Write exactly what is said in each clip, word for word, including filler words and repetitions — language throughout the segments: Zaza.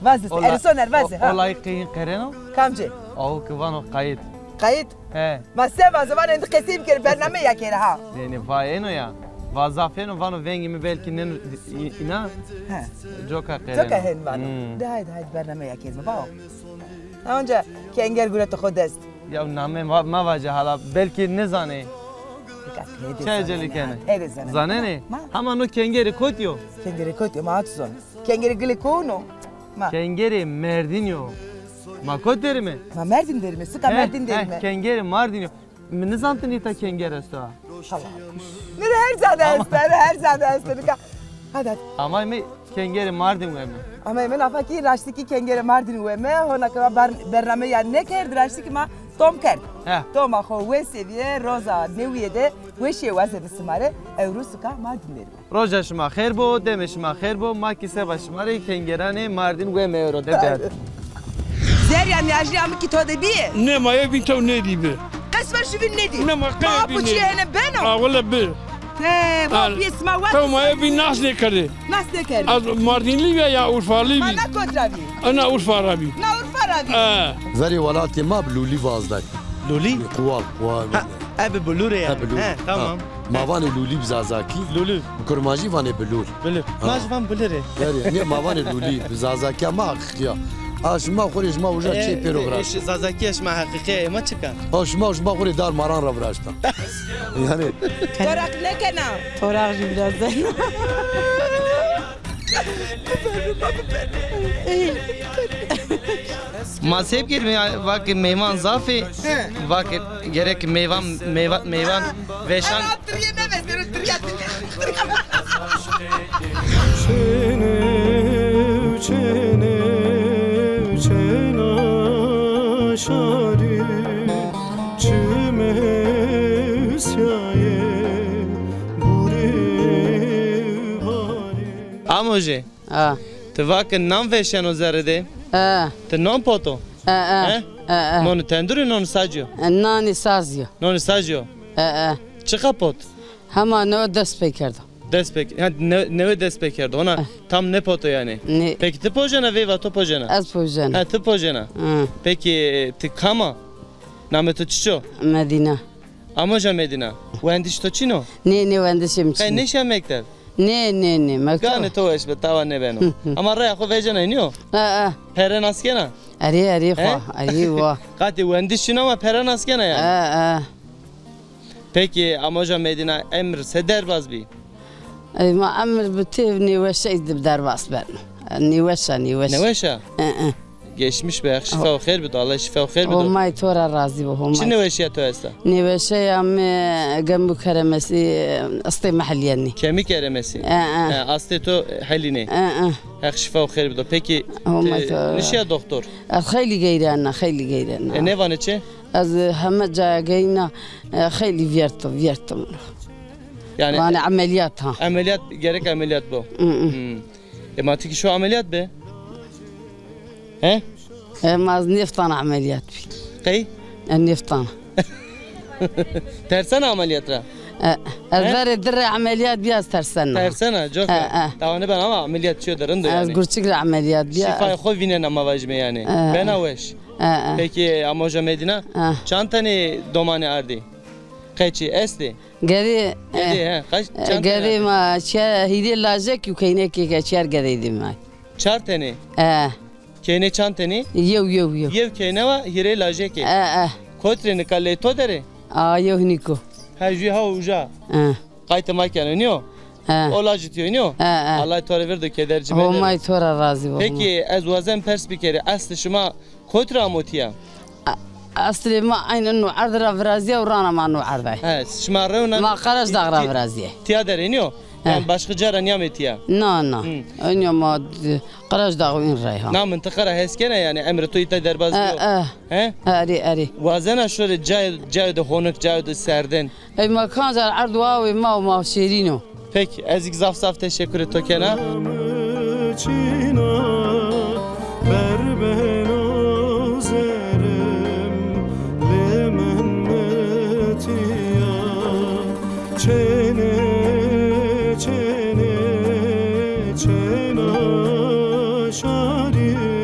Vaze, erê soner vaze, ha. O layîqê yin qereno? Kamcî? Awo ke vano qayît. Qayît? He. Ma se vaze, vano êndî qesey bikerê, bername ya kerê ha. Nê, nê, va êno ya. Va zaf êno, vano vengê mi belkî nêno î-, înan. He. Coka qereno. Coka hên vano. Hmm. De haydi, haydi bername ya kerê mi, va o. Ha, onca kenger gureto xo dest. Ya name va-, ma vace hala, belkî nêzanê. Çi ecelî kenê? Zanenê? Hema no kengerê kotî yo? Kengerê kotî yo, ma hat zon. Kengerê gilê kono? Ma. Kengerê Merdînî yo. Ma kot derîme? Ma Merdîn derîme, sika Merdîn derîme. He, kengerê Mardînî yo. Mi nizan ti nîta kenger esto ha. Hala. Mi rê her ca de esto, her ca de esto nika. Hadi, hadi. Ama mi kengerê Mardîn weme. Ama mi nafa kî raştî kî kengerê Mardîn weme. Hona ke ma bar-, bername ya nêkerd, raştî kî ma tom kerd. He. Toma xo wê sevîye, roza newîye de weşîye wazeme sima rê, ewro sika Mardîn derîme. Roja şima xêr bo, demê şima xêr bo, ma kî seba şima rê kengeranê Mardîn weme ewro de berd. Zerrîya nîyajnîya mi kî to de bîye? Nê, ma ê bîn tew nêdî bi. Qesmer şivîn nêdî? Nê, ma qey bî nêdî. Ma apo çîyê hene beno? A, wele bi. Te, ma pîyê sima wes. Tew ma ê bîn nas nêkerdê. Nas nêkerdê. Ez Mardînlî bîya ya Urfalî bî? Ma na kot ra bî? Ena Urfa ra bî. Na Urfa ra bî. E. Verê welatê ma bi lûlî vazday. Lûlî? Quwal, quwal. Ha, e bi bilûrê yanî. E bilûr. He, tamam. Ha. Ma vanê lûlî bi zazakî. Lûlî. Bi kurmanjî vanê bilûr. Bilûr. Ha. Ma jî van bilûrê. Verê, nê, ma vanê lûlî. Bi zazakîya ma heqîqî ya. A şima xo rê, şima uca çê pêro viraşt. Zazakîya şima heqîqî ya, ma çik a? A şima, şima xo rê dar maran ra viraşta. Yanî. Toraq nêkena. Toraq jî biraz zehna. Ma se bikerîme ya, vake meyvan zaf ê, vake gerek meyvan, meyva-, meyvan veşan. Tirîye mevezêro, tirîya, tirîya. Çênê, çênê, çêna şarî, çimê sîyayê burê barî. Amojê. Ha. Ti va ke nan veşeno zerrê de. Ha. Ti non poto? Ha, ha. He? Ha, ha. Nonê tendurî, nonê sacî yo? E, nanê sazî yo. Nonê sacî yo? Ha, ha. Çiqa pot? Hema newe dest pê kerdo. Dest pê, ha, ne-, newe dest pê kerdo. Ona tam nêpoto yanî. Nê. Pekî ti pojena, veyva to pojena? Ez pojena. Ha, ti pojena. Hı. Pekî ti kam a? Namê to çiç o? Medîna. Amoja Medîna. Wendişê to çin o? Nê, nê wendişê mi çin o. Qey nêşa mekteb? Nê, nê, nê, mekteb. Ganê to weş bi, tawa nêbeno. Ama reya xo vecena, nîyo? E, e. Pere nas kena? Erê, erê, xo, erê, wa. Qatê wendiş çin o ama pere nas kena yanî? E, e. Pekî, Amoja Medîna, emir se derbaz bî? Ey, ma emir bi têv nêweşey de derbaz beno. Nêweş a, nêweş. Nêweş a? E, e. Geçmiş be, Heq şîfa û xêr bido, Allah şîfa û xêr bido. Homay to ra razî bo, Homay. Çi nêweşîya to esta? Nêweşeya mi gemû keremesî, istê mi helîyenî. Kemî keremesî? E, e. E, astê to helînê? E, e. Heq şîfa û xêr bido. Pekî, Homay ti to nişîya doktor? Ez xeylî geyrena, xeylî geyrena. E, nêvanê çi? Ez heme caya geyna, e, xeylî vîyerto, vîyerto mi ro. Yanî vanê emelîyat ha. Emelîyat, gerek emelîyat bo. Hı, hı. Hı. E, ma ti kî şo emelîyat be? He? E, ma ez nêftana emelîyat bî. Qey? E, nêftana. Tersena emelîyat ra? E, ez verê di rê emelîyat bîya, ez tersena. Tersena, coka. E, e. Tawa nêbena ama emelîyat çîyo de rind o yanî. Ez gurçik rê emelîyat bîya. Şîfayê xo vînena ma vajîme yanî. E. Bena weş. E, e. Pekî, Amoja Medîna, çand tenê domanê ardî? Qeçî estê? Gedê, gedê, he, kaç, e, çand tenê ardî? Gedê ma çîyar, hîrê lajek û keynekê ke çîyar gedey dî ma. Çar tenê? E. Keynê çand tenê? Yew, yew, yew. Yew keyne wa, hîrê lajekê. E, e. Kotrê nika, lê to der ê? A, yew hinîk o. Ha, jû ha uca. E. Qaytê ma keno, nîyo? E. O lajê to yo, nîyo? E, e. Allah to rê virdo keder ci mede. Homay to ra razî bo. Pekî, ez wazen pers bikerî, eslê şima kotî ra amo tîya? A-, eslê ma eynî no erd ra virazîya û rana ma no erd a. He, şima rewna. Ma Qerejdax ra virazîye. Tîya der ê, nîyo? He. Yanî başqa ca ra nîyamê tîya? Na, na. Hı. Eynî ma d-, Qerejdax û în ra ha. Na mintiqa ra hes kena yanî, emrê to îta derbaz bîyo? E, e. He? Erê, erê. Wazena şorê cayê, cayê de honik, cayê de serdin. Ey ma kanca erd wa wê ma û ma şêrîn o. Peki, ez kî zaf zaf teşekkürê to kena. Çîna berbeno zerrê mi, lê min nêtîya. Çênê, çênê, çêna şarî.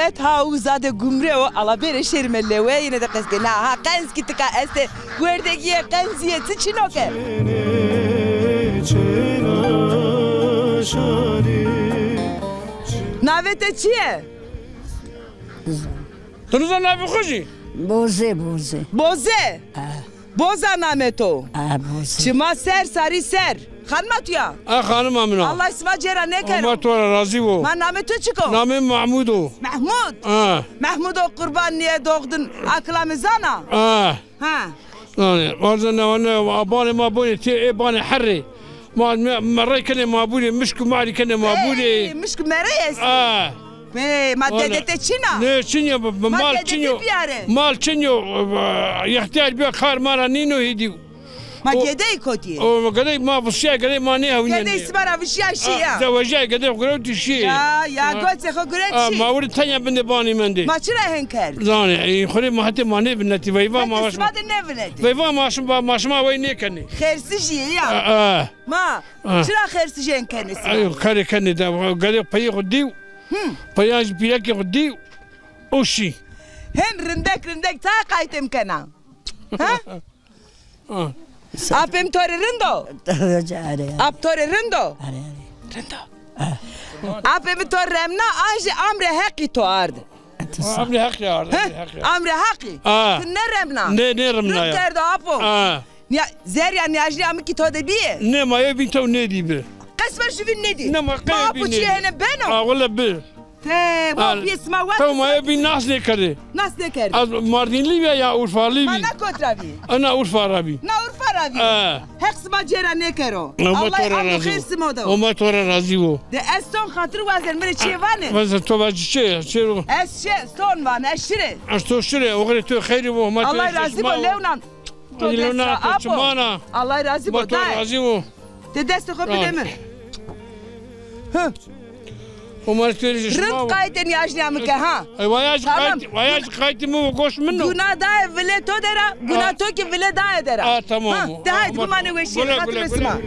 Et ha uza de gumre o, ala bêrê şêrîme lewe, yine de qenz ke. Na ha qenz kî tika estê, werdegîye qenzîye, ti çino ke. Navê te çi ye? Ti nizan navê xo jî? Boze, Boze. Boze? Ha. Boza namê to. Ha, Boze. Çima ser, sarî ser. Xanima tu ya? Ha, xanima min a. Allah sima cêra nêkero. Allah to ra razî bo. Ma namê to çik o? Namê Mahmud o. Mahmud? Ha. Mahmud o qurban niye doğdun aklamê zana? Ha. Ha. Yanî, varza ne, ne, a banê ma bonê tê, ê banê herrê. Ma, me, me rey kenê ma bûrê, mişk û marî kenê ma bûrê. Ê, mişk û merey estê. A. Ê, ma dede te çin a? Nê, çin yo, mal çin yo. Mal çin yo, e, îxtîyar bîya kar ma ra nîno hêdî. Ma gedey kotî? O gedey ma vişya, gedey ma nêhewînenê. Gedey sima ra vişya şîya. Zewejya gedey xo girewtî şî. Ya, ya, goçê xo girewtî şî. Ma wurî tenya bindê banî mendê. Ma çira hen kerd? Zanê, e, xo rê ma hetê ma nêvinetî, veyva ma. Hetê sima de nêvinetî. Veyva ma şima, ma şima wey nêkenê. Xersijî ya. A, a. Ma, a, çira xersijên kenê sima? Ay, karê kenê de, gerê peyê xo dîw, hı, peyan jî pîrekê xo dîw, o şî. Hên rindek rindek ta qaytê mi kena. Ha? Ha. Apê mi to rê rind o? Are, are. Ap to rê rind o? Are, are. Rind o. Ha. Apê mi to remna, an jî amrê Heqî to ard. Ha, amrê Heqî ard, amrê Heqî ard. Amrê Heqî. Ha. Ti nêremna? Nê, nêremna ya. Rind kerdo apo. Ha. Nîya-, zerrîya nîyajnîya mi kî to de bîye? Nê, ma yew bîn tew nêdîbi. Qesmen jûvîn nêdî? Nê, ma qey bîn nêdî. Ma apo çîyê hene beno? A, wele bi. Te, ma pîyê sima wes. Tew ma yew bîn nas nêkerdî. Nas nêkerdî. Ez Mardînlî bîya ya Urfalî bî? Ma na kot ra bî? Ena Urfa ra bî. Na Urfa ra bî. E. Heq sima cêra nêkero. Allah to ra razî bo. Xêr sima do. Allah to ra razî bo. De ez son xatir wazen, mi rê çê vanê. Wazen to vajî çê, çê ro. Ez çê, son van, ez şirê. Ez to şirê, oxirê to xeyrî bo, ma to. Allah razî bo, lewnan. To dest ra apo. Allah razî bo, dayê. Razî bo. De destê xo bide mi. Hı. Rind qaytê nîyajnîya mi ke, ha. Ay, wayaj qaytê, wayaj qaytê mi, o goş min o. Guna dayê vilê to de ra, guna to kî vilê dayê de ra. A, tamam. Ha, de haydi, bimanê weşîye, xatirê sima.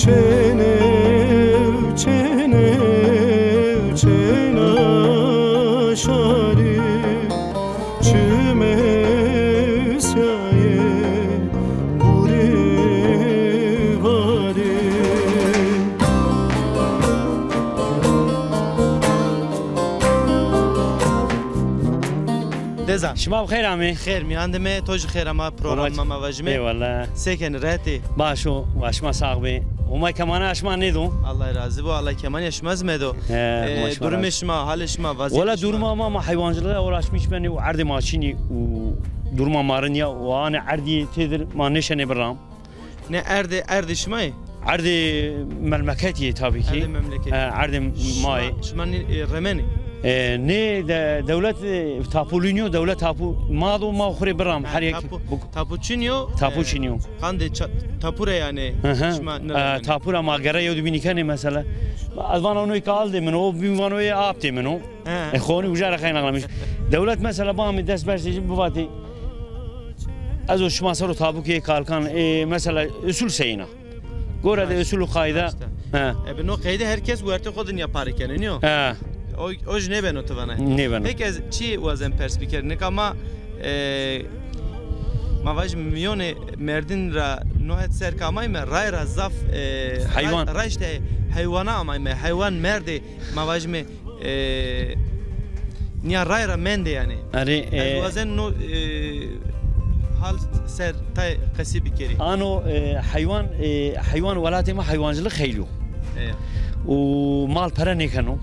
Çênê, çênê, çêna şarî, çimê siyayê gurî varî. Deza. Şima bi xêr amê. Xêr mîyan de me, to jî xêr ama programê ma, ma vajîme. Eyvallah. Se kenî, rehet ê? Baş o, wa şima sax bê. Homa kemana şima nêdo. Allah razî bo, Allah kemanîya şima zî medo. He, e, durumê şima, halê şima, vazîyetê şima. Wela duruma ma, ma heywancılığa uğraşmış benê û erdê ma çinî û duruma ma rind ya û anê erdî têdir ma nêşenê biram. Ne erdê, erdê şima yê? Erdê memleketî yê tabii ki. Erdê memleketî. E, erdê ma yê. Şima, şima nê, e, remenê? E, nê de, dewlet, e, tapu lînî yo, dewlet tapu ma do, ma xo rê biram her yek. Tapu, tapu çinî yo. Tapu çinî yo. Qandê ça-, tapu ra yanî şima nêremenê? E, tapu ra ma gere yew di bînî kenê mesela. Ez vana no ke ardê min o, o bîn vano ê aptê min o. He. E, xonî uca ra qeynaqlamiş. Dewlet mesela bamî dest bersê jî bivatê, ez o şima ser o tabu kê kalkan, e, mesela usul seyna. Gore de usul û qayde. He. E, bi no qeyde her kes wertê xo de nîya pare kenê, nîyo? He. O, o jî nêbeno ti vana. Nêbeno. Peki ez çî wazen pers bikerî? Nika ma, e, ma vajî mîyonê merdin ra no het ser ke amayme, ray ra zaf, e, heywan, ray, ray işte heywana amayme, heywan merdê, ma vajîme, e, nîya ray ra mendê yanî. Erê, e, ez wazen no, e, hal ser tay qesî bikerî. Ano, e, heywan, e, heywan welatê ma heywancılık xeylî yo. Eya. Û mal pere nêkeno. Hı hı.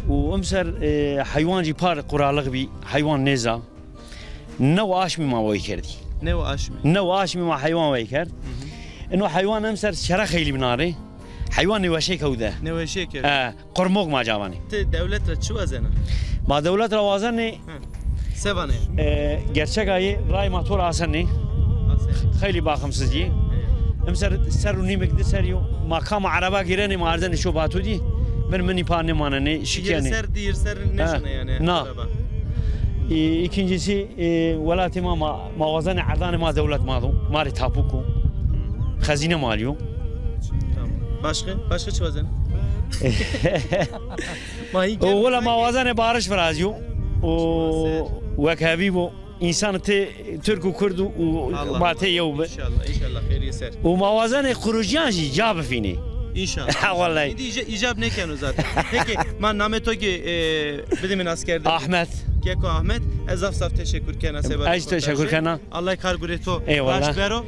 Û emser, e, heywan jî par quralix bî, heywan nêza. New aşmî ma wey kerdî. New aşmî. New aşmî ma heywan wey kerd. Hı hı. Ino heywan emser çere xeylî binarê. Heywan nêweşê kewde. Nêweşê kewde. E, qurmok ma ca vanê. Ti dewlet ra çi wazena? Ma dewlet ra wazenê. Hı. Se vanê? E, gerçek ayê, ray ma to ra asenê. Asenê. Xeylî bakımsız yê. Evet. Emser ser û nîmik di ser yo. Ma kama araba gîrenê, ma erzenê şo Batu dî. Bin minî pa nêmanenê, şikîyenê. Yir ser di, yir ser nêşenê yanî araba. Na. E, ikincisi, e, welatê ma, ma, ma wazenê erdanê ma dewlet ma do. Ma rê tapu ko. Xezîne malî yo. Tamam. Başka? Başka çi wazenê? Ma hîn O wela ma wazenê barış virazîyo. O wek hebî bo. Însan tê Tirk û Kurd û, û ma tê yew bi. İnşallah, inşallah, xeyrî ser. Û ma wazenê qurûcîyan jî ca bifînê. İnşallah. Ha, wellahî. Îdî îca-, îcab nêkeno zaten. Peki, ma namê to kî, e, bidimîn asker de. Ahmet. Keko Ahmet, ez zaf zaf teşekkür kena seba Ez teşekkür kena. Allah kar gurê to Eyvallah. Raşt bero.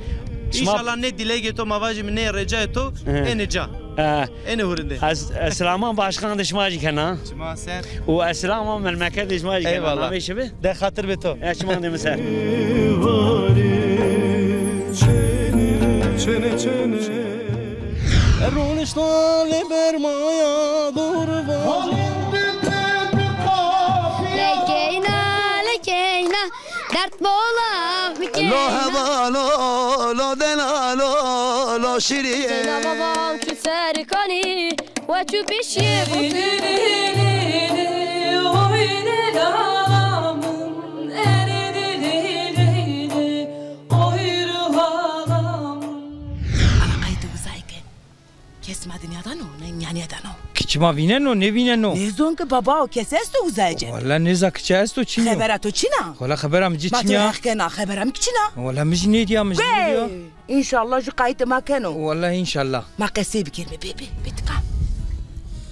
Şima İnşallah ne dilege to, ma vajîme ne recayê to, Hı. ene ca. E, Ene hurinde. Ez, ez selaman başkan de şima jî kena. Şima ser. Û ez selaman memleketê şima jî kena. Eyvallah. Namê şi bi? De xatir be to. E, şima de mi ser. Çene, çene. Roniştan lê bermaya dor va. Lekeyna, lekeyna, dert bola hukeyna. Lo heba, lo, lo dena, lo, lo şirî. Seyna babam ki serkanî, we çu pişî butî. Ala qaytê uzayê ke. Kes ma dinya da no, ne nîyanîye da no. Kiçî ma vîneno, nêvîneno? Nêzon ke baba o kes esto uzayê ci. Wella nêza kiçî esto çin yo. Xebera to çin a? Wella xebera mi ci çin ya. Ma to rex kena, xebera mi ki çin a? Wella mi jî nêdîya, mi jî nêdîya. Înşallah ju qaytê ma keno. Wella înşallah. Ma qesey bikerîme, bê, bê, bê tika.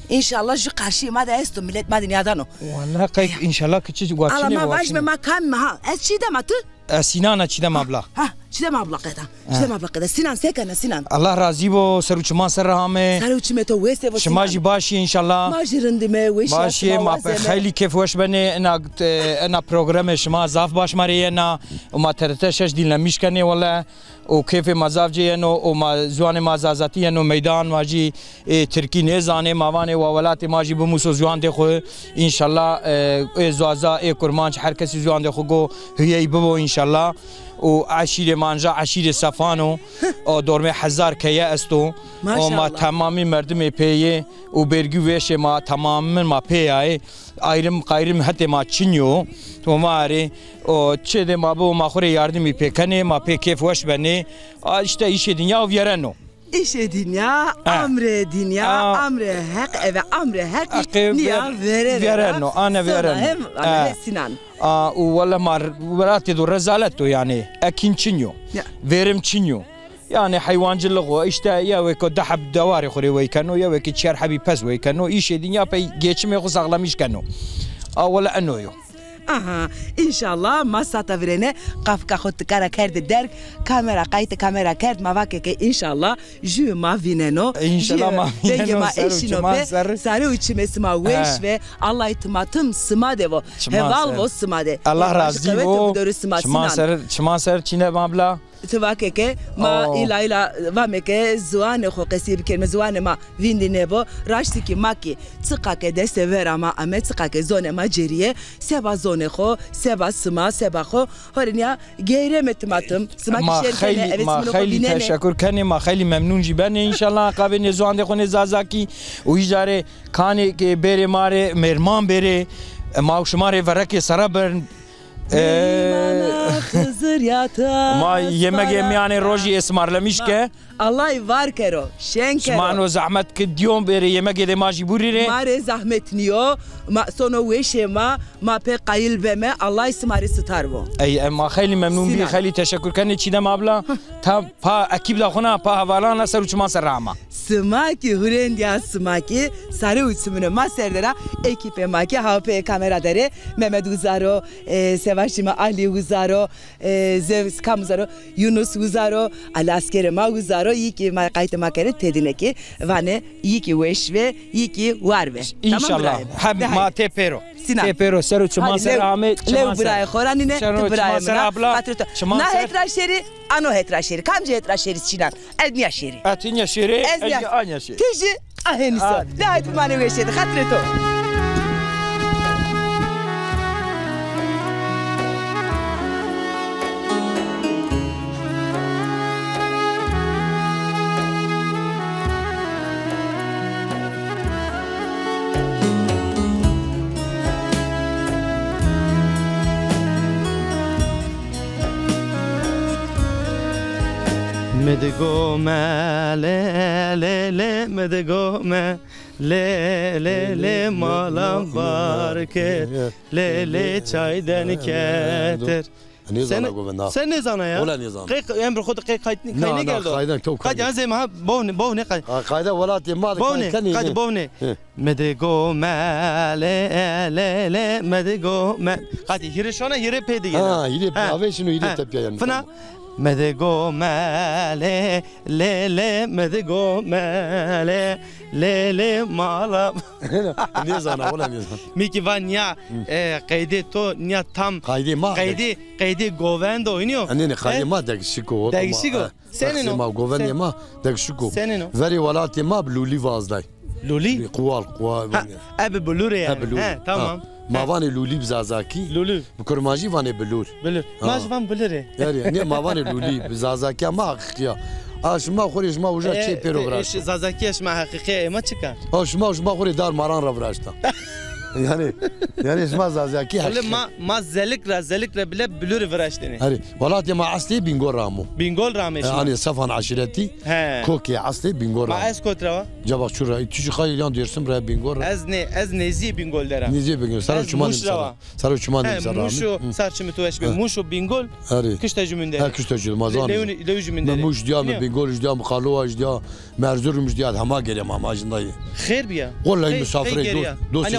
Înşallah ju qarşîyê ma de esto, milet ma de nîyadan o. Wella qey înşallah kiçî wa çinê. Ala ma vajîme ma kam îme ha. Ez Çîdem a, tu? E, Sînan a Çîdem abla. Ha, Çîdem abla qeda. Çîdem abla qeda. Sînan se kena Sînan? Allah razî bo, ser û çiman ser ra ame. Ser û çimê to wes vo Sînan. Şima jî baş î înşallah. Ma jî rind îme, weş îme. Baş î, ma xeylî kêfweş benê ena, e, ena programê şima zaf baş ma rê yena. Û ma T R T şeş dînlemîş kenê wele. Û kêfê ma zaf cê yeno û ma ziwanê ma zazakî yeno meydan, ma jî, e, tirkî nêzanê, ma vanê wa welatê ma jî bimuso ziwandê xwu. Înşallah, e, ê zaza, ê kurmanc, her kesî ziwandê xwu go huyey bibo înşallah. Û eşîrê ma nca eşîrê Sefan o. O dormê hezar keye esto. O ma Maşallah. Temamî merdimê pê yê û bêrgî weşê ma temamî ma pê yayê. Ayrım qayrım hetê ma çin yo. To ma rê, o çi de ma bi, ma xwu rê yardimî pê kenê, ma pê kêfweş benê. A, îşte îşê dinya vîyereno. Îşê dinya, Ha. Amrê dinya, Ha. Amrê Heq, eve Amrê Heq, Heqê nîya ver-, vêreno, vêreno, ane sona vêreno. Hem, ane Ha. Sînan. A, û wele ma r-, welatê do rezalet o yanî. Ekîn çin yo. Ya. Vêrim çin yo. Yanî heywancilix o, îşte yewêko di heb dewarê xwu rê wey keno, yewêkî çer hebî pez wey keno, îşê dinya pey geçimê xwu saxlemîş keno. A wele eno yo. Aha, înşallah ma sata virêne qafika xwu tikara kerdê derg, kamera qaytê kamera kerd, ma vake ke înşallah jûyê ma vîneno, Înşallah jûyê ma vîneno, vengê ma ser û eşîno çiman pê, ser. Sarê û çimê sima weş He. ve, Allahî timatim sima de vo, Çiman heval ser. vo sima de. Allah Heval razî qewete vo. bidorê sima Çiman Sînan. ser, çiman ser Çîdem abla. Ti vake ke ma Oo. îla îla vame ke ziwanê xo qesî bikerîme, ziwanê ma vîndî nêbo. Raştî kî ma kî çiqa ke destê vera ma ame, çiqa ke zonê ma cêrîye, seba zonê xo, seba sima, seba xo, horê nîya geyreme timatim. Sima kî şêr kenê, eve çimanê xo vînenê. Ma xeylî teşekur kenê, ma xeylî memnun jî benê. Înşallah qabê nê ziwandê xo nê zazakî û îcarê kanê ke bêrê ma rê mêrman bêrê, e, ma û şima rê verekê sere bin. Ee, Mîmana Xizir ya ta ma yemegê sara. Mîyanê rojî êsmarlemîş ke. Allahî var kero, şen kero. Şima no zehmet ki diyon bêrê yemegê de ma jî burîrê. Ma rê zehmet nîyo, ma sono weşê ma, ma pê qayîl beme, Allahî sima rê sitar bo. Ey, e, ma xeylî memnun bî, Sînan. Xeylî teşekur kenê Çîdem abla. Ta pa ekîb da xwu na, pa hevalan na ser û çiman ser ra ama. Sima kî hurêndîya sima kî sarê û çimunê ma ser der a, ekîpê ma kî hawpê kamera der ê, Mehmet Uzar o, e, Sevaşî ma Alî Uzar o, e, Zevs kam Uzar o, Yunus Uzar o, Alî Askerê ma Uzar o, yî kî ma qaytê ma kenê têdîne kî vanê yî kî weş ve, yî kî war ve. Tamam, Înşallah. Hem ma tê pêro. Sînan. Tê pêro ser û çiman ser amê, çiman ser. Lew birayê xo ra nîne, ti birayê min a. Xatirê to. Na het ra şêrî, ano het ra şêrî. Kamcî het ra şêrî Sînan? Ez nîya şêrî. Ez nîya şêrî. Ez nîya. Ti jî a henî so. Hadi. De hadi bimanê weşê de. Xatirê to. Digome lê lê lê, mi digome lê lê lê, malam bar kir, lê lê çayden ketir. Nêzana govenda. Sen nêzana ya? Wala nêzana. Qey, emr xo de qey qayt, na, qayt nêkerdo. Qayda to qayt. Qayt ya zema, ha, bovne, bovne qayt. Ha, qayda welatê ma de. Bovne, qayt, bovne. He. Mi digome lê lê lê, mi digome. Qayt hîrê şona, hîrê pê dige. Ha, hîrê pê, avê şino hîrê tepya yani. Fina. Tamam. Mi digome lê lê lê, mi digome lê lê lê, malam. Nêzana, wala nêzana. Mi kî va nîya, e, qeydê to nîya tam. Qaydê ma. Qeydê, qeydê govend o, înî yo. Nê, nê, qaydê ma degişik o. Degişik o. Senîn o? Ma govendê ma degişik o. Senîn o? Verê welatê ma bi lûlî vazday. Lûlî? Quwal, quwal. Ha, e bi bilûrê yani. E bilûrê. He, tamam. Ha. Ma vanê lûlî bi zazakî. Lûlî. Bi kurmanjî vanê bilûr. Bilûr. Ha. Ma jî van bilûrê. Erê, nê, ma vanê lûlî, bi zazakîya ma heqîqî ya. A şima xo rê, şima uca çê pêro viraşto. Zazakîya şima heqîqî ya, ê ma çik a? A şima, şima xo rê dar maran ra viraşta. Yani, yani şima zazakî heqîqî. Ma, ma zelik ra, zelik ra bile bilûrî viraştêne. Erê, welatê ma eslê Bîngol ra amo. Bîngol ra amê şima? E, anê Sefan eşîretî. He. Kokê eslê Bîngol ra amo. Ma ez kot ra wa? Cebexçûr ra. Tu jî qayî yan Dêrsim ra, Bîngol ra? Ez nê, ez nêzîyê Bîngol der a. Nêzîyê Bîngol. Sero çiman. Sero çiman. He, Mûş o, sar çimê to weş bê. Mûş û Bîngol kişta jumîn der. He, kişta jumîn. Ma zan. Lewî jumîn der. Mi Mûş dîya, mi Bîngol jî dîya, mi Karlova jî dîya, mi Erzurum jî dîya, hema geriya ma, ma jindayê. Xêr bîya? Wellahî misafirê dost,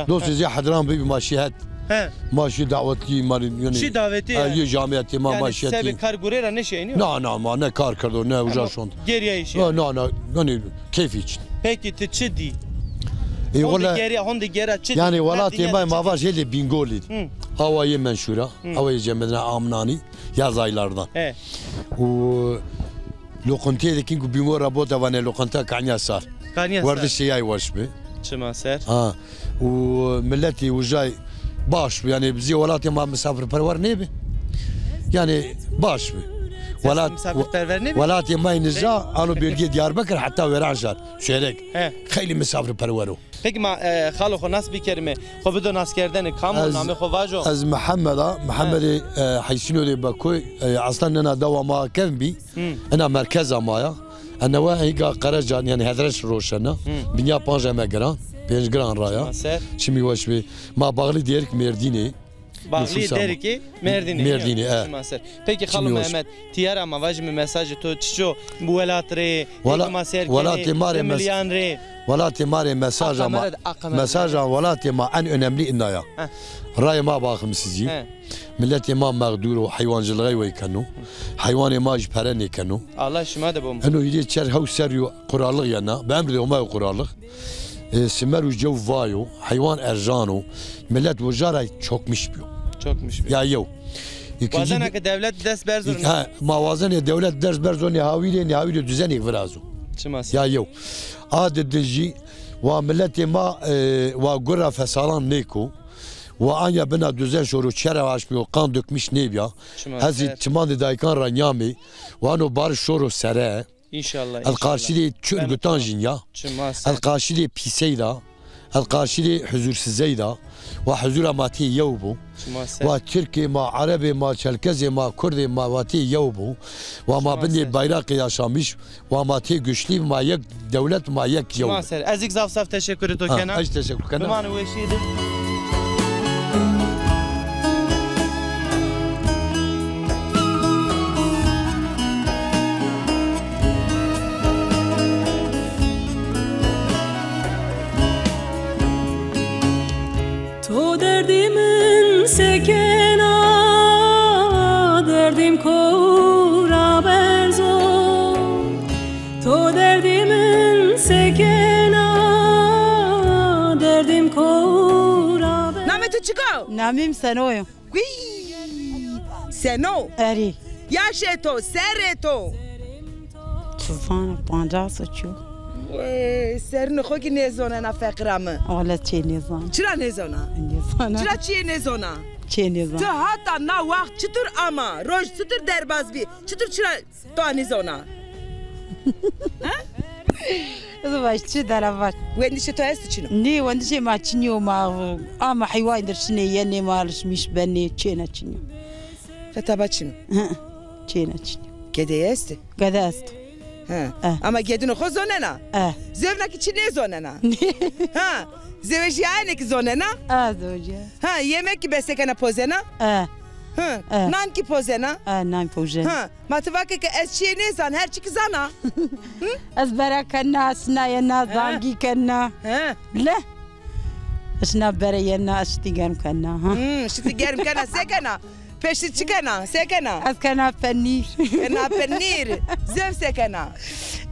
dost zî Hedran bibî, ma şî het. He. Ma şî dawetlî, ma yanî. Şî dawetlî. Yê camiyetê ma, ma şî het. Sebê kar gurê ra nêşî, înî yo? Na, na, ma ne kar kerdo, ne uca şond. Geriyayî şî. Na, na, yanî keyfî için. Peki ti çi dî? Ê, honde geriya, honde geriya çi dî? Yanî welatê ma, ma vaj hêlê Bîngolî. Hı. Awa yê Menşûra, awa yê Cemedina Amnanî, yaz aylardan. He. Û loqinteyê de kîn ku Bîngol ra bota vanê loqinta Kanya Sar. Kanya Sar. Werdişê yay weş bi. Çima ser. Ha. Û miletî ucay baş bi. Yanî zî welatê ma misafirperwer nêbi. Yanî baş bi. Welat, misafirperwer nêbi? Welatê ma yê nîza, ano bölgê Diyarbekir heta Wêranşar, Şêrek. He. Xeylî misafirperwer o. Peki ma, e, xalo xo nas bikerîme, xo bido naskerdene, kam o, namê xo vajo? Ez Mihemed a, Mihemedê, e, Heysînodê Bekoy, e, aslan nena dewa ma kevn bî. Hı. Ena merkeza ma ya. Enewe hîga Qerecan, yanî Hedreş roşena. Hı. Binya panc eme giran, pênc giran ra ya. Çima ser. Çimî weş bê. Ma Bağlı Dêrik Mêrdînê. Bağlı Dêrikê Mêrdînê. Mêrdînê, e. Çima ser. Peki xalo Mehmet, tîya ra ma vajîme mesajê to çiço bu welat rê, ê ki ma sêr kenê, milîyan rê. Welatê ma rê mesaja ma, mesaja welatê ma en önemli ina ya. Rayê ma baximsizî. Miletê ma mexdûr o, heywancilixey wey keno. Heywanê ma jî pere nêkeno. Allah şima de bo. Eno hîrê çer hew serrî yo quralix yena. Bi emrê Homay o quralix. E, simer û cew vayo, heywan erjan o, milet uca ra çokmiş bîyo. Çokmiş bîyo. Ya yew. Wazena ke dewlet dest berzo. Ha, ma wazenê dewlet dest berzo, nê hawîrê, nê hawîrê duzenêk virazo. Çima ser. Ya yew. A di di jî wa miletê ma, e, wa gur ra fesalan nêko. Wa anya bina duzen şoro, çere aşmîyo, qan dökmüş nêbîya. Çima ser. Ez zî çimandê daykan ra nîyamê. Wa no bar şoro sere. Înşallah, înşallah. Ez qarşîdê çi urgutan jî nîya. Çima ser. Ez qarşîdê pîsey da. Ez qarşîdê huzursizey da. Wa huzura ma tê yew bo. Çima ser. Wa Tirkê ma, Erebê ma, Çelkezê ma, Kurdê ma, wa tê yew bo. Wa ma bindê bayraqê yaşamiş, wa ma tê güçlî, ma yek dewlet, ma yek yew. Çima ser. Ez zî zaf zaf teşekkürê to kena. Ez teşekkür kena. Bimane weşîye de. To derdê min sekena, derdê min ko ra berzo. To derdê min sekena, derdê min ko ra berzo. Namê to çik o? Namê mi Seno yo. Guy! Seno? Erê. Yaşê to, serrê to? Çi zana, pancas û çi yo. Wey, serrê xo kî nêzona ena feqîra mi. Wele çê nêzana. Çira nêzona? Nêzana. Çira çiyê nêzona? Çê nêzana. Ti hata na waxt çitur ama? Roj çitur derbaz bî? Çitur çira to nêzona? Ha? Ez baş çi dera var. Wendişê to esto çin o? Nê, wendişê ma çin yo, ma ama heywan der şinê yenê, ma alışmiş benê, çêna çin yo. Fetaba çin o? Hı, çêna çin yo. Gedê estê? Gede est. Ha. E. Ama gedino xo zonena? E. Zewna ki çi nêzonena? Ha. Zewejîyayene ki zonena? E, zewejîya. Ha, yemek ki besekena pozena? E. Ha. E. Nan ki pozena? E, nan pozena. Ha. Ma ti vake ke ez çiyê nêzan, her çi ki zana. Ez bere kena, sinayena, he, zangî kena. He. Le. Ez na bere yena, ez şitî germ kena, ha. Hmm, şitî germ kena, se kena? Peştî çi kena? Se kena? Ez kena penîr. Kena penîr. Zev se kena?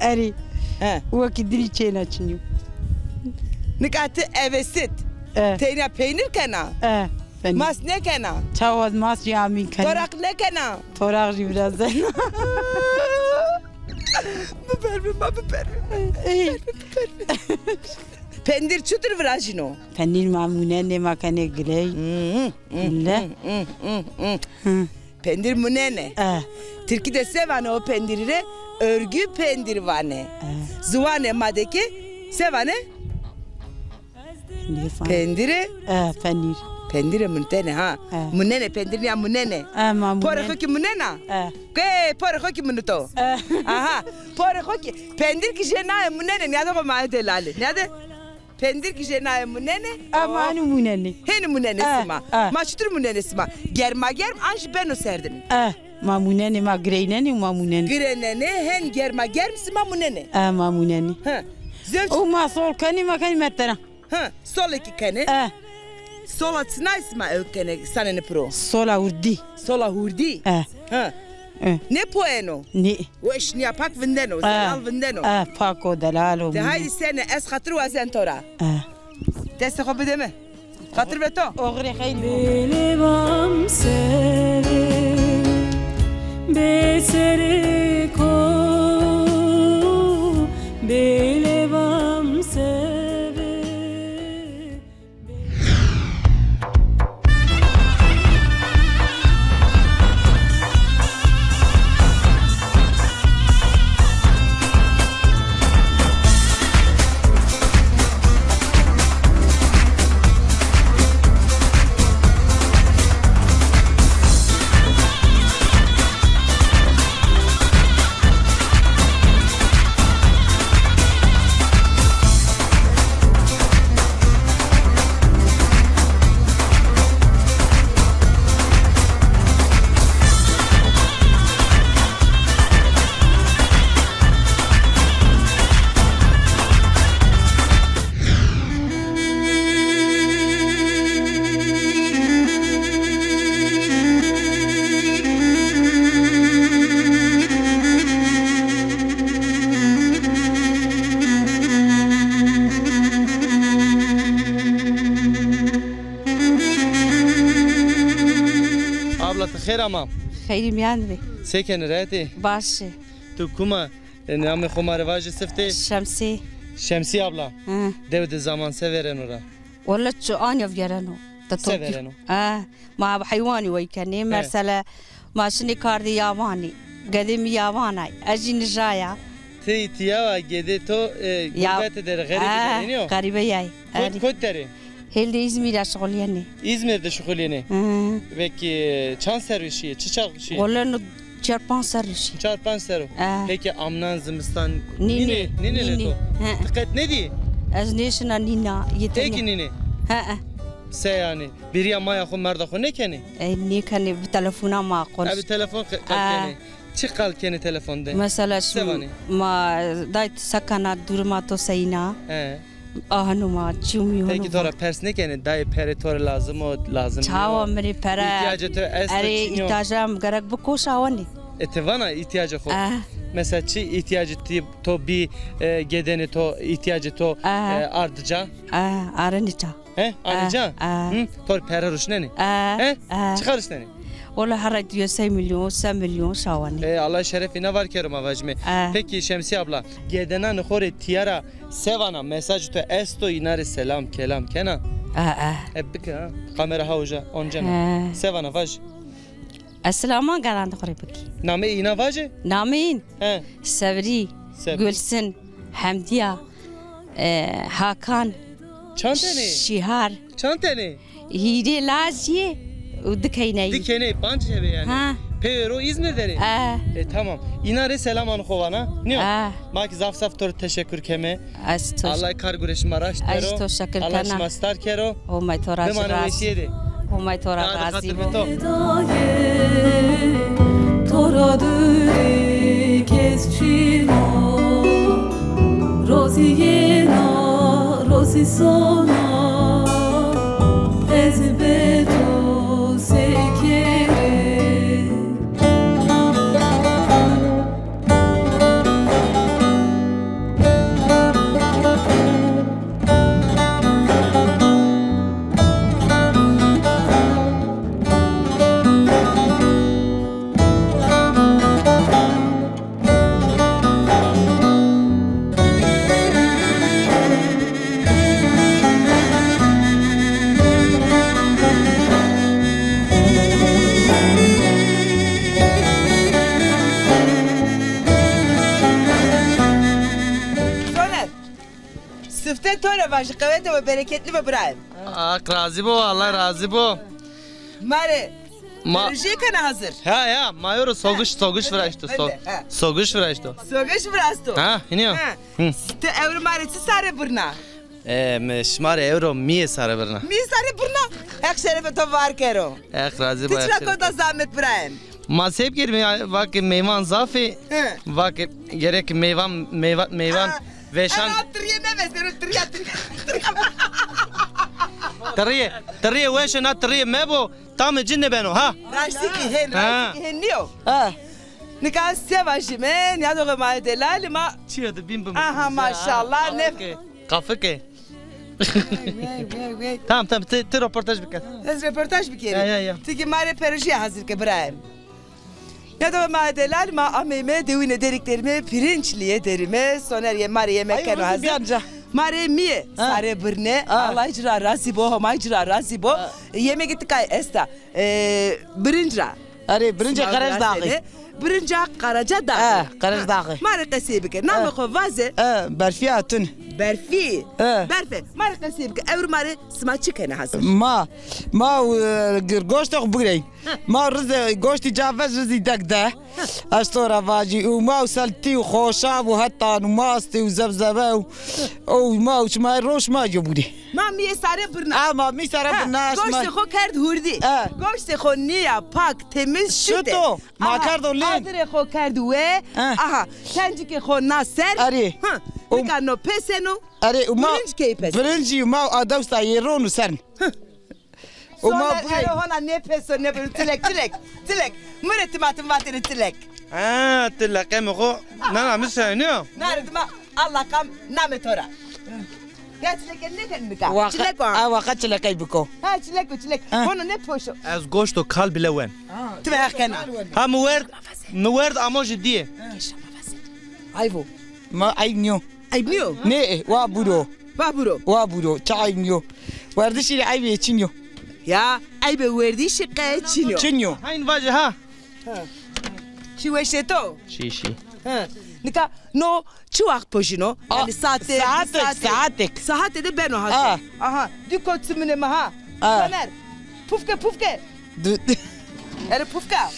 Erê. He. Wekî dinî çêna çinyo. Nika ti evesit. E. Teyna peynir kena? E. Mas nêkena? Çawa mas jî amîn kena. Toraq nêkena? Toraq jî biraz zena. Biber bi, ma biber bi. Ey. Biber bi. Pendir çutir virajîno? Pendir ma munenê, ma kenê girey. Hı hı, hı. Le. Hı hı, hı hı. Hı. Pendir munenê. E. Tirkî de se vanê o pendirî rê? Örgü pendir vanê. E. Ziwanê ma de ki se vanê? Nîfam. Pendire? E, penîr. Pendire munitene ha. E. Munene, pendir nîya munene. E, ma munene. Porê xo kî munena? E. Ke porê xo kî munito. E. Aha. Porê xo kî, pendir kî jê naye munene, nîyade xo maye delalî. Nîyade pendir kî jê naye munene. E, ma hanî munene. Henî munene sima. E. Ma çitur munene sima? Germa germ an jî beno serdin? E. Ma munenê, ma gireynenê û ma munenê. Girenenê, hen germa germ sima munenê. E, ma munenê. He. Zewç. Û ma sol kenê, ma kenê metera. Ha, solê kî kenê. E. Sola çinay sima ew kenê, sanenê piro? Sola hurdî. Sola hurdî? E. Ha. E. Nêpoyeno? Nê. Weş nîya, pak vindeno, e, zelal vindeno. E, pak o, delal o. De haydi sene, ez xatir wazen to ra. E. Destê xo bide mi. Xatir be to. Oxirê xeylî bo. Bêlê bam serê, bêserê ko, bêlê bam serê. Abla, ti xêr ama? Xeyrî mîyan bî. Se kenî, rehet ê? Baş ê. Tu kum a? E, namê xo ma rê vaje, siftê? Şemsî. Şemsî abla. Hı. Dew de zaman se vêreno ra? Wele çi anya vêreno. Se vêreno? Ha, ma heywanî wey kenê. He. Mesela, ma şinê kardê yabanî. Gedê mi yaban ay. Ez jî nijaya. Ti îtîya wa gedê to, e, gurbete der, xerîbe der, nîyo? Xerîbe yay. Kot, kot der ê? Hêl de Îzmîr de şixulîyenê. Îzmîr de şixulîyenê? Hı. Pekî çand serrî şîyê? Çi çax şîyê? Wele no çar panc serrî şî. Çar panc serrî. E. Pekî amnan, zimistan nînê, nînê, nînê to? He. Ti qet nêdî? Ez nêşina nîna. Ê kî nînê? He, he. Se yanî? Bêrîya maya xo, merda xo nêkenê? E, nêkenê, bi telefona ma qonş. E, bi telefon qe-, qet kenê. Çi qal kenê telefon de? Mesela, se vanê? Ma dayê, ti se kena, duruma to seyîn a? He. Aheno ma, çîyo mîyono. Pekî to ra pers nêkenê, dayê, perê to rê lazim o, lazim nîyo? Çawa mi rê pere? Îhtîyacê to esto, çinyo? Erê, îhtîyaca mi gerek bi koşa wenê. E, ti vana îhtîyacê xo. Eh. Mesela çi îhtîyacê ti, to bî, e, gedenê to, îhtîyacê to, eh, e, ard ca? Eh, arenê ca. He? Anê ca? Eh, eh. Hı? To rê pere ruşnenê? Eh, he? Eh. Çiqa ruşnenê? Wele herre diyo sey milyon, se milyon şawanê. E, Allah şerefê îna var kero, ma vajîme. Eh. Pekî Şemsîye abla, gedenanê xo rê tîya ra se vana, mesajê to esto, îna rê selam kelam kena? Eh, eh. E, bike ha. Kamera ha uca, oncena. Eh. Se vana, vaj. Ez silaman gedanê xo rê bikî. Nameyê îna vaje? Nameyîn? He. Sevrî, Sevrî. Gulsin, Hemdîya, e, Hakan, çand tenê? Şîhar. Çand tenê? Hîrê lajî yê û di keyneyî. Di keyneyî, panc hebê yanî. Ha. Pêro Îzmîr der ê? E. E, tamam. Înan rê selaman xo vana. Nîyo? E. Ma kî zaf zaf to rê teşekkür keme. Ez to Allah kar gurê şima raşt kero. Ez to şekir kena. Allah şima star kero. Homay to ra razî. Bimanê weşîye de. Homay to ra razî bo. To ra dûrî kes çin o. Rozî yena, rozî sona, ez be to se kerê. Soner, sifte to ra vajî, qewete ve bereketli ve birayê mi. Haq razî bo, Allah razî bo. Ma rê ma- Rojê kena hazir. Ha ya, ma yo ro sogiş, sogiş viraşto. So- Sogiş viraşto. Sogiş viraşto. Ha, hînî yo. Ha. Hı. Ti ewro ma rê çi sare birna? E, mi şima rê ewro mîyê sare birna. Mîyê sare birna? Heq şerefê to var kero. Heq razî bo. Ti çira kota zahmet birayê mi? Ma se bikerîme ya, vake meyvan zaf ê. Hı. Vake gerek meyvan, meyva-, meyvan veşan. Ena tirîye mevestero, tirîya, tirîya, tirîya. Tirîye, tirîye weş ê, na tirîye mebo, tamê ci nêbeno, ha. Raştî kî hên, raştî kî hên nîyo. Ha. Nika se vajîme, nîyadoxê ma yê delalî ma. Çîyo de bîn bimî. Aha, maşallah, ne. Qafike. Wey, wey, wey, wey. Tamam, tamam, ti, ti roportaj bike. Ez roportaj bikerî. Ya, ya, ya. Ti kî ma rê perojîye hazir ke birayê mi. Ya da ma delal ma ameyme dewîne Deriklerîme, Pirinçlîye derîme, Soner yê ma rê yemek keno hazir. Ma rê mîye sare birne. Allah ci ra razî bo, Homay ci ra razî bo. Yemekê ti kay esta. E, birinc ra. Erê, birincê Qerec Daxî. Birinca Qaraca Daxî. E, Qerec Daxî. Ma rê qesey bike. Namê xo vaze. E, Berfî Atun. Berfî. E. Berfe. Ma rê qesey bike. Ewro ma rê sima çi kene hazir? Ma, ma, e, gir-, goştê xo bigirey. Ma rize goştî ca vej, rizî dek de. Ez to ra vajî, û ma û seltî û xoşab û hetan û mastî û zebzebe û, û ma û çimay roş ma jo bûrî. Ma mîyê sare birna. Ha, ma mî sare birna. Goştê xo kerd hurdî. Goştê xo nîya pak, temiz şute. Şuto. Ma kerdo lên. Adirê xo kerd we. Aha, tencikê xo na ser. Erê. Nika no peseno. Erê, û ma birincî key pes. Birincî û ma û adewsa yê ron û sern. Û ma Soner, bûyê. Ero hona nêpeso, nêpeso. Tilek, tilek, tilek. Mi rê timatim vatêne tilek. Ha, ti leqemê xo nana mi senîyo? Nare dima Allah kam namê to ra. Ya tileke nêken nika. Waqa, çilek o. Ha, waqa çilekey biko. Ha, çilek o, çilek. Ha. Hono nêpoşo. Ez goşto kal bile wen. Ti ve heq kena. Ha, mi werd, mi werd amo jî dîye. Ayvo. Ma eyb nîyo. Eyb nîyo? Nê, wa buro. Wa buro. Wa buro. Çi eyb nîyo. Werdişî rê eybê çin yo. Ya, eybê werdişî qe çin yo. Çin yo. Hayn vaje ha. Ha. Çi weşê to? Şî, şî. Ha. Nika no çi waxt pojino? A, yanî saate, saate, saate. Saate de beno hazir. Ha. Aha, diko çimunê mi ha. Ha. Soner. Pufke, pufke. Du- Ere pufka.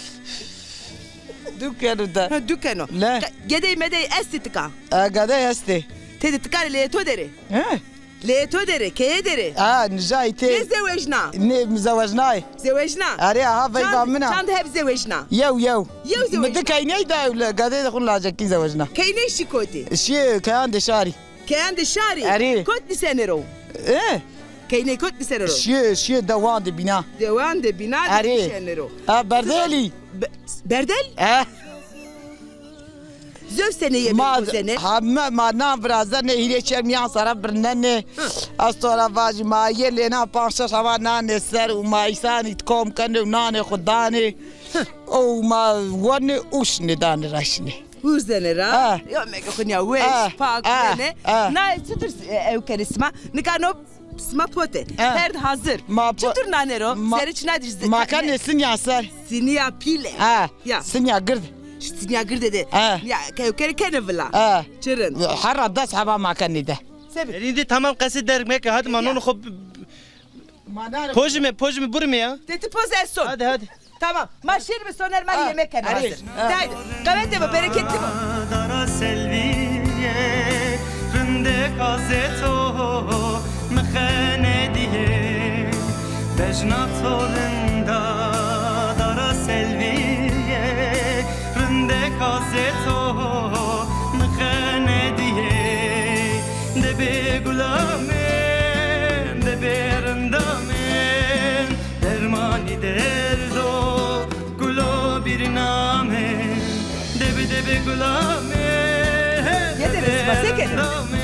Dukeno de. Ha, dukeno. Le. Ge-, gedey medey estî tika? E, gedey estê. Tede tika rê leyê to derê? He? Leyê to derê, keye derê? Ha, nijay tê. Nê zewejna? Nê, mi zewejnay. Zewejna? Erê, aha, veyva min a. Çand heb zewejna? Yew, yew. Yew zewejna? Mi di keyney de, le, gedey de xwu lacekî zewejna. Keyney şî kotî? Şî keyan de şarî. Keyandê şarî? Erê. Kot nîsenê ro? E? Keyney kot nîsenê ro? Şîye, şîye dewan de bîna. Dewan de bîna de nîsenê ro. Ha, berdelî. Be-, berdel? E. Zöv senê yemek kozene? Ha, ma, ma nan virazenê, hîrê çermîyan sere birnenê. Hı. Ez to ra vajî, ma yê lêna panc şeş hema nanê ser û ma îsanî kom kenê û nanê xwu danê. Hı. Û ma wenê û şinê danê reşinê. Hurzenê ra. Ha. Yemekê xo nîya weş, ha, pak, ha, benê. Ha. Nayê çitur, e, ew kenê sima? Nika no sima pote. Ha. Perd hazir. Ma po-, çitur nanê ro? Ma, zerê çina dij-, ma kenê sinîya ser. Sinîya pîle. Ha. Ya. Sinîya gird. Sinîya girde de. Ha. Ya, ke-, ke-, kenê vila. Ha. Çirin. Herra des heba ma kenê de. Sebî. Erîndî tamam qesê derg meke. Hadi ma nonê xo b-, b-, pojime, pojime burime ya. Te ti poz ez son. Hadi, hadi. Tamam. Ma şîr bi soner ma yemek kena hazir. Haydi. Qewete bi, bereketli bi. Dara selvîye, rindek azê to mi qenedîye. Bejna to rinda dara selvîye, rindek azê to mi qenedîye. De bê gula min, de bê rinda min, dermanî derdo gulo bîrna min. De bê, de bê gula min, de bê rinda min.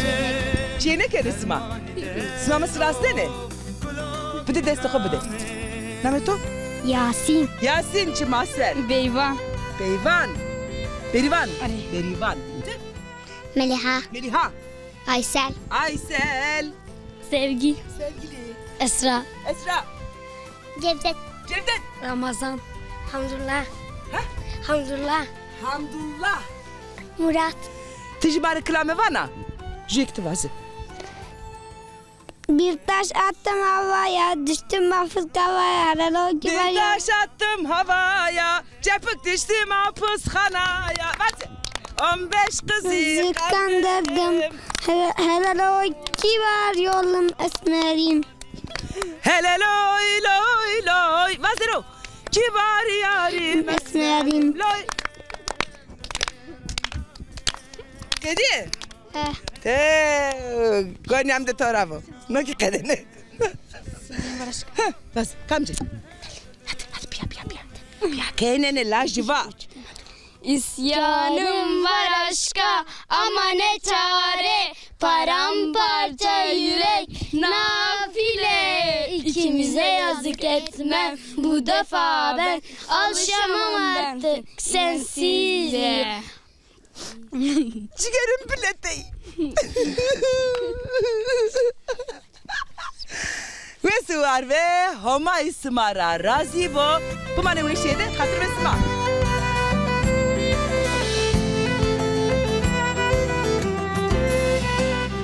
Çêneke de sima. Sima mi sirastene. Bide destê xo bide. Namê to? Yasîn. Yasîn, çi ma ser? Beyvan. Beyvan. Berivan. Erê. Berivan. Meliha. Meliha. Aysel. Aysel. Sevgi. Sevgili. Esra. Esra. Cevdet. Cevdet. Ramazan. Hamdullah. Ha? Hamdullah. Hamdullah. Murat. Ti jî ma rê kilame vana. Jûyê ki ti vaze. Bir taş attım havaya, düştüm mahpus kavaya. Helal olsun. Bir taş attım havaya, çarpıp düştüm mahpushanaya. Vaze. On beş kızı kandırdım. Hele-, helal o kibar yolum esmerim. Hele loy loy loy. Vaziro. Kibar yarim esmerim. Loy. Kedi? Eh. Te, gonyam de to ra vo. No ki qedene. Bas, kamci. Hadi, hadi, piya, piya, piya. Piya, kenene la jiva. İsyanım var aşka ama ne çare, paramparça yürek nafile. İkimize yazık etmem bu defa ben, alışamam artık sensiz. Cigerim piletey. Wes û war be, Homay sima ra razî bo. Bimanê weşîye de, xatir be sima.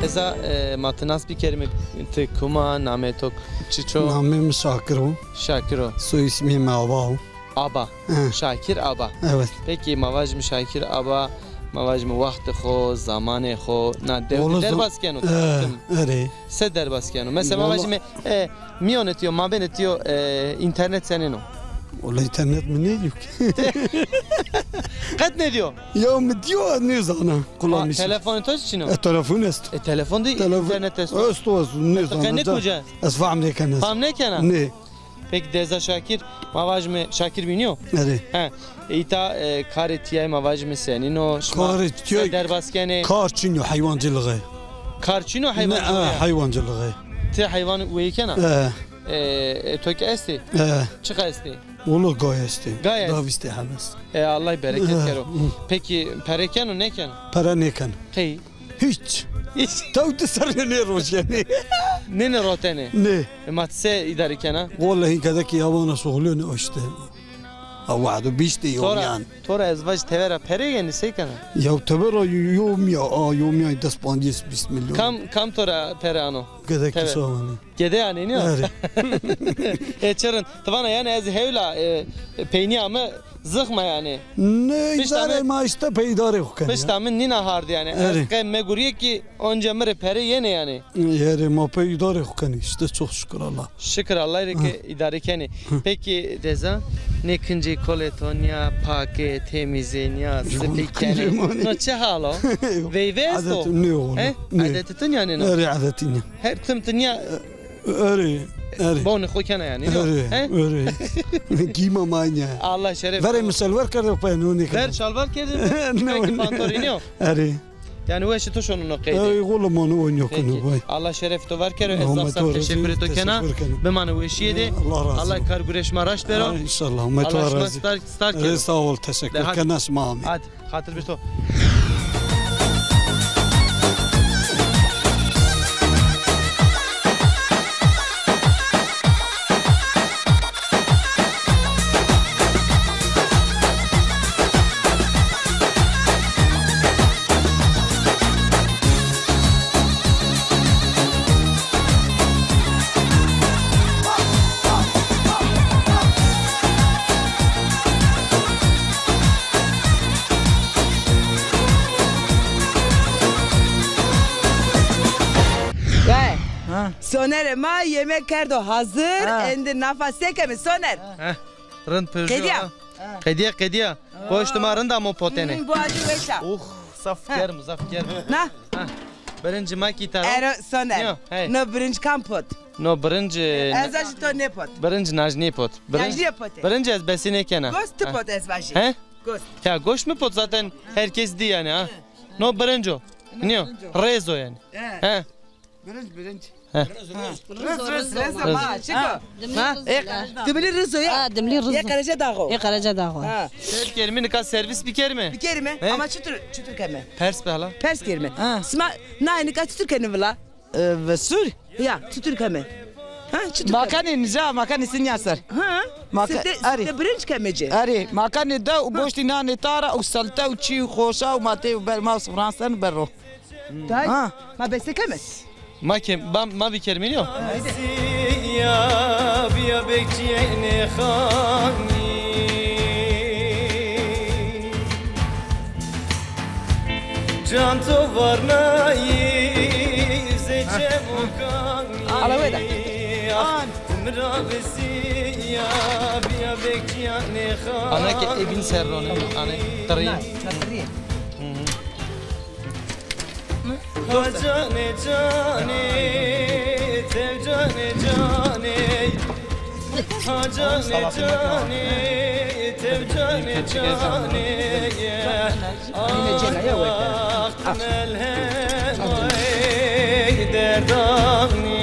Eza, e, ma ti nas bikerîme, ti kum a, namê to çiç o? Namê mi Şakir o. Şakir o. Soy ismê mi Aba o. Aba. He. Şakir Aba. Evet. Peki, ma vajîme Şakir Aba, ma vajîme wextê xo, zamanê xo, na dew de derbas keno, e, tim. Erê. Se derbas keno? Mesela ma vajîme, e, mîyonê tiyo, mabênê tiyo, e, înternet senên o? Wela înternet mi nêdîyo ki. Qet nêdîyo? Ya mi dîyo, ez nêzana. Kullanmış. Telefonê to çin o? E, telefon esto. E, telefon de înternet esto. Esto, esto, nêzana. Qet nêkuce? Ez fehm nêkena. Fehm nêkena? Nê. Peki Deza Şakir, ma vajîme Şakir bînîyo? Erê. He. Îta, e, karê tîyayî ma vajîme senîn o? Şima karê tîyayî derbas kenê? Kar çin o, heywancılığı. Kar çin o, heywancılığı? Ne, e, heywancılığı. Ti heywan weyî kena? E. E, e, to ki estê? E. Çiqa estê? Welo gay estê. Gay est. Davîstê hebes. E, Allah bereket kero. Peki pere keno, nêkeno? Pere nêkeno. Qey? Hiç. Hiç. Tewti ser nêroşenê. Nênê rotenê? Nê. E, ma ti se îdare kena? Wellahî, hîn kedekî yawana şuxulîyonê o işte. Ha, wahdo bîştê yomîyan. To ra ez vaj tevera pere yenî, se kena? Ya tevera yo-, yomîya, a, yomîya des pancês bîst milyon. Kam, kam to ra pere ano? Kedekî şawanî. Gede yanî, nîyo? Erê. E, çi rind. Ti vana yanî ez hewla, e, peynîya mi zixm a yanî. Ne, îdare ma işte pê îdarê xo kenê. Pişta mi nîna hard yanî. Erê. Ez qe megurîye ki onca mi rê pere yenê yanî. Erê, ma pê îdarê xo kenê. İşte çok şükür Allah. Şikir Allahî rê ke îdare kenê. Peki Deza, nê kincê kolê to nîya, pakê, temîzê nîya, sipî kenê. No çi hal o? Veyve esto? Adet nîyo. He? Nê. Adetê to nîya nêno? Erê, adetî nîya. Her tim ti nîya. Erê, erê. Bonê xo kena yanî, nîyo? Erê, erê. Gîma ma nîya. Allah şeref. Verê mi şalvar kerdo pê, no nêkena. Ver şalvar kerdo. Peki pantorî nîyo? Erê. Yanî weşê to şono no qeyde. Ey, wele ma no oynuyor konu, vay. Allah şeref to var kero, ez zaf zaf teşekkür to kena. Bimane weşîye de. Allah razı olsun. Allah kar gureş ma raşt bero. Ha, inşallah. Allah şima star, star kero. Sağ ol, teşekkür. Kena şima amî. Hadi. Xatir bir to. Ha. Sonerê ma yemek kerdo hazir. Ha. Êndî nafa se keme Soner? Heh, rind pêjo. Qedîya. Ha. Qedîya, qedîya. Goştê ma rind a, mo potene. Hmm, bu acı weş a. Uh, zaf germ, zaf germ. Na? Ha. Birincî ma kî tara. Ero Soner. Yo, hey. No birinc kam pot? No birinc, e, ez a jî to nêpot. Birinc naj nêpot. Birinc, naj nêpotê. Birinc ez besî nêkena. Gost ti pot ez vajî. He? Gost. Ya goşt mi pot zaten herkes dî yanî ha. No birinc o. Nîyo. Rêz o yanî. He. He. Birinc, birinc. He. Riz, riz, riz. Riz, riz, riz. Riz, riz. Ha, çiko? Ha? Dimilî riz o ya. Ha, dimilî riz o. Yê Qerece Daxo. Yê Qerece Daxo. Ha. Bikerîme nika servis bikerîme. Bikerîme. He? Ama çitur, çitur keme? Pers be hala. Pers kerîme. Ha. Sima na nika çitur kenî vila? E, ve sur. Ya, çitur keme? Ha, çitur keme? Makanê nîja, makanê sinya ser. Ha? Maka-, sifte, arê. Sifte birinc keme ci. Arê, makanê de û goştî nanê tara û selte û çî û xoşa û ma tê û ber ma sifran ser û ber ro. Day, ha. Ma bese keme? Ma ke, ma, ma bikerîme yo. Haydi. Ya, biya bekçiyê nêxanî. Can to varnayî zê çemokanî. Ala weda. An. Mira vesiya biya bekçiya nêxan. Ana ke evin serrone, ane tırî. Na, na tırî. Hı hı. Ha canê canê, tev canê canê. Ha canê canê, tev canê canê. Ay, ax, melhem ay derdanê.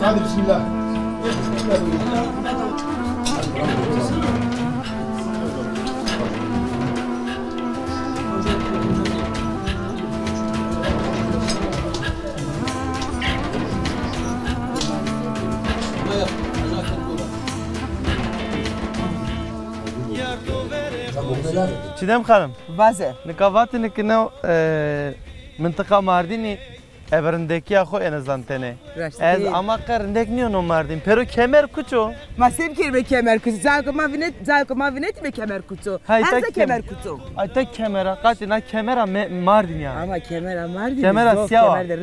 Hadi bismillah. Çiğdem Xanim. Vaze. Nika vatêne ke no, e, mintiqa Mardînî ebe rindekîya xo êne zanitene. Raştî. Ez ama qe rindek nîyono Mardîn. Pêro kemer kuç o? Ma se bikerîme kemer kuç o? Zayê ke ma vînet, zayê ke ma vînetîme kemer kuç o. Her ze kemer kuç o. Ay ta kemera, qatê na kemera me-, Mardîn ya. Ama kemera Mardîn kemera siyawa. Kemer de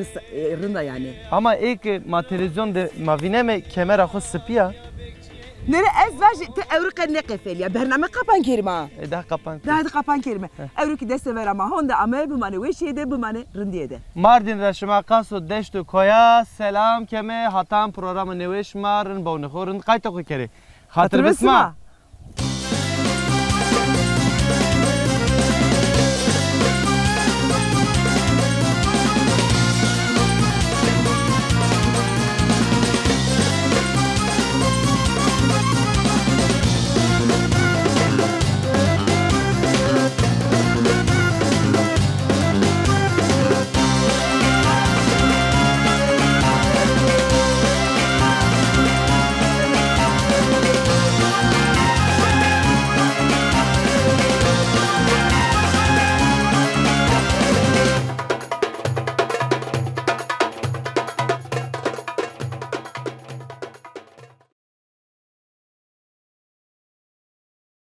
rind a yanî. Ama ê ke ma televîzyon de ma vîneme kemera xo sipî ya. Nere ez vajî ti ewro qe nêqefelîya. Bername qapan kerîme ha. E, daha qapan kerîme. Daha de qapan kerîme. Heh. Ewro kî destê vera ma honde ame, bimane weşîye de, bimane rindîye de. Mardîn ra şima qas û deşt û koya selam keme, hatan programa nêweş ma rind bewnê xo, rind qaytê xo kerê. Xatir bisma.